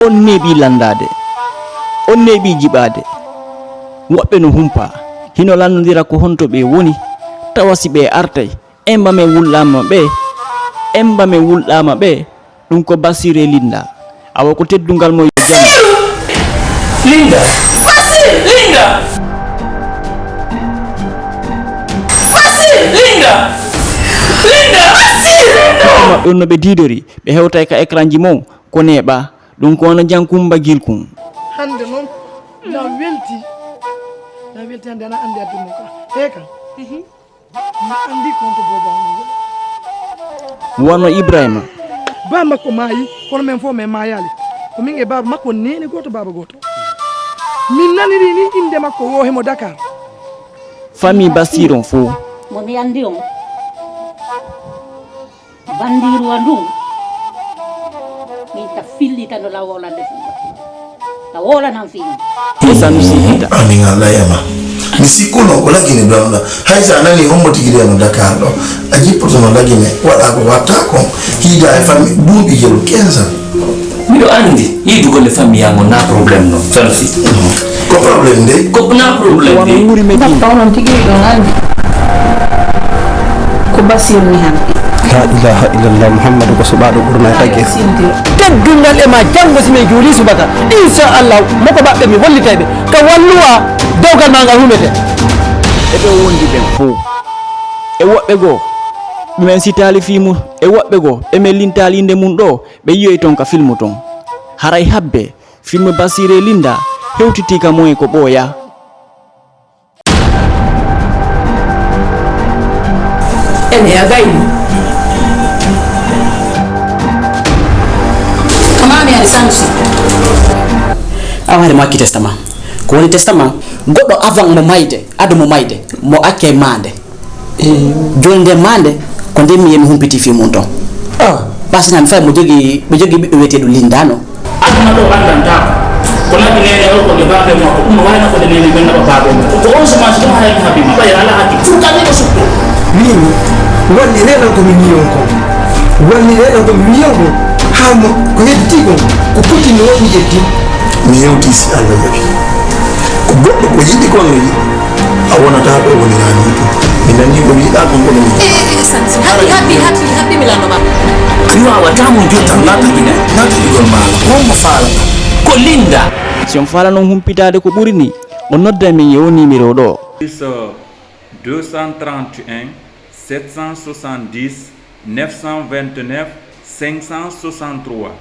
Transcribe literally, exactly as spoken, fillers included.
On neeɓii lanndaade, on neeɓii jiɓaade. Woɓɓe no humpaa, hino lanndondira ko honto ɓe woni, tawa si ɓe artay, emba men wulɗaama ɓe, emba men wulɗaama ɓe, ɗum ko Basiir e Linda. Awa ko teddungal mo. Linda! Basiir! Linda! Basiir! Linda! Linda! Basiir! Linda! Maɓɓe on no ɓe diidori, ɓe hewtay ka écran ji mon, ko neeɓa. Ɗum ko wano Jankumba Gilkun. Hannde noon, na welti. Na welti hannde, ana anndi addi mo ka. He ka. Mi anndi ko honto booba mo woni. Wano Ibrahima. Ba makko maayi, kono men fof men maayaali. Ko min e baaba makko, neene gooto, baaba gooto. Min naniri ni innde makko wo hemo Dakar. Famille Basiir on fof. Mo mi anndi on. Banndiiruwa ndun, min ka fillita no la wolande fu. La wolanan fi. Ko Sanusi Ita. Amin Allah yama. Mi sikkuno ko Lagine ɗon ɗo. Hay sa nani hombo tigi ɗo no Dakar ɗo. A jippoto no Lagine, waɗa ko watta ko. Hiida e fammi duuɓi jelu quinze ans. Miɗo anndi, yiidu golle famille yango na problème no, Sanusi. Ko problème de. Ko na problème de. Wano wuuri Medina. Baɗɗo onon tigi ɗon anndi. Ko Basiir mi han. La ilaha illallah, Muhammadu ko suɓaaɗo ɓurna e tagge. Teddungal e ma janngo si min juuli subaka. Inchallahu, mo ko maɓɓe mi hollitay ɓe. Ka walluwa, dewgal ma ngal humete. E ɓe wondi ɓen fow. E woɓɓe goo, ɗumen si taali fii mun, e woɓɓe goo, ɓe men lintaali innde mun ɗoo, ɓe yiyoy ton ka filmu ton. Haray habbe, filmu Basiir e Linda, hewtitii ka moyen ko ɓooya. Ene a gayni. Kamami ani Samson. Awa hari mo acci testament. Ko woni testament? Goɗɗo avant mo mayde, ado mo mayde, mo acce maande. Jooni nde maande, ko nde mi yemi humpiti fii mun ton. Ah. Parce que mi fay mo jogi, ɓe jogi ɓiɗɗo wiyeteeɗo Linda no. Aduna ɗo anndantaako. Ko naɓi neene o, ko nde baaba makko. Ɗum no wayno ko nde neene men naɓa baaba makko. Ko on semence ɗum haray mi haɓi ma. Ɓay ala haqqi. Furkani ko sukko. Mimi, walli renan ko mi wiyon ko. Walli renan ko mi wiyon ko. Haa mo ko hedditii kon. Ko poti no waɗi ƴetti. Mi hewtii si Allah jaɓi. Ko goɗɗo ko yiɗi kon no yiɗi. A wonata ɗo woniraani ɗum. Mi nanii ko wiɗaa ɗum ko ɗum. Eh, eh, eh, Samson. Happy, happy, happy, happy mi lanno ma. Mi waawataa mo jotta. Naata ɗum, naata ɗum maa. Won mo faala. Ko Linda. Si on faala non humpitaade ko ɓuri ni, on nodda min e o numéro ɗo. Plus, euh, deux cent trente et un, sept cent soixante-dix, neuf cent vingt-neuf, cinq cent soixante-trois.